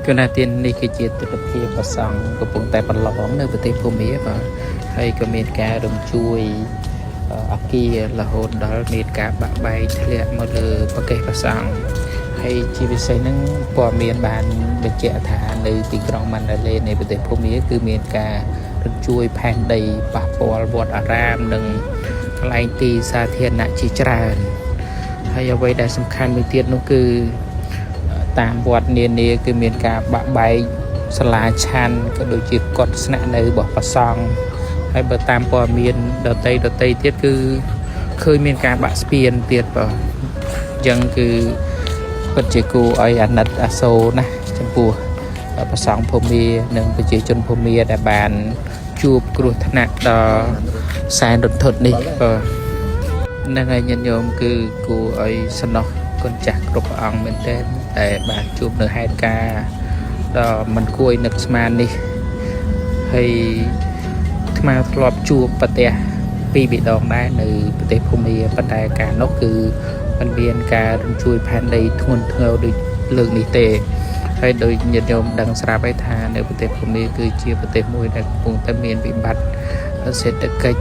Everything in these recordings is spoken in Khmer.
គឺណាទាននេះគឺជាទស្សនវិជ្ជាប្រសង់កំពុងតែប្រឡងនៅប្រទេសភូមាបាទហើយក៏មានការរំជួយអគាររហូតដល់មានការបាក់បែកធ្លាក់មកលើប្រទេសប្រសង់ហើយជាពិសេសហ្នឹងព័ត៌មានបានបញ្ជាក់ថានៅទីក្រុងម៉ាន់ដាលេនៃប្រទេសភូមាគឺមានការរំជួយផែនដីប៉ះពាល់វត្តអារាមនិងកន្លែងទីសាធារណៈជាច្រើនហើយអ្វីដែលសំខាន់មួយទៀតនោះគឺ តាមវត្តនានាគឺមានការបាក់បែកសាលាឆាន់ក៏ដូចជាកុដិស្នាក់នៅរបស់ព្រះសង្ឃហើយបើតាមព័ត៌មានដតីដតីទៀតគឺឃើញមានការបាក់ស្ពានទៀតបាទអញ្ចឹងគឺពិតជាគួរឲ្យអាណិតអាសូរណាស់ចំពោះព្រះសង្ឃភូមានិងប្រជាជនភូមាដែលបានជួបគ្រោះថ្នាក់ដ៏សែនរន្ធត់នេះបាទ ហ្នឹងហើយញាតិញោមគឺគួរឲ្យសំណោះគុណចាស់គ្រប់ព្រះអង្គមែនទែនតែបានជួបនៅហេតុការណ៍ដ៏មិនគួរឲ្យនឹកស្មាននេះហើយអាត្មាធ្លាប់ជួបប្រទះពីរបីដងដែរនៅប្រទេសភូមាប៉ុន្តែការនោះគឺมันមានការរញ្ជួយផែនដីធ្ងន់ធ្ងរដូចលើកនេះទេហើយដោយញាតិញោមដឹងស្រាប់ហើយថានៅប្រទេសភូមាគឺជាប្រទេសមួយដែលកំពុងតែមានវិបត្តិសេដ្ឋកិច្ច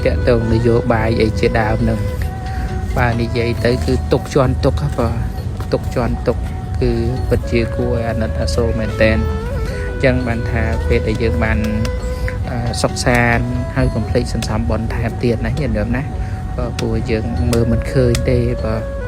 តាក់ទងនយោបាយអីជាដើមនឹងបាទនិយាយទៅគឺទុកជន់ទុកហ៎បាទទុកជន់ទុកគឺពិតជាគួរឲ្យអាណិតអាសូរមែនតែនអញ្ចឹងបានថាពេលដែលយើងបានអឺសុខសាន្តហើយកុំភ្លេចសន្សំបុណ្យថែមទៀតណាញាតិញោមណាបាទព្រោះយើងមើលមិនឃើញទេបាទ។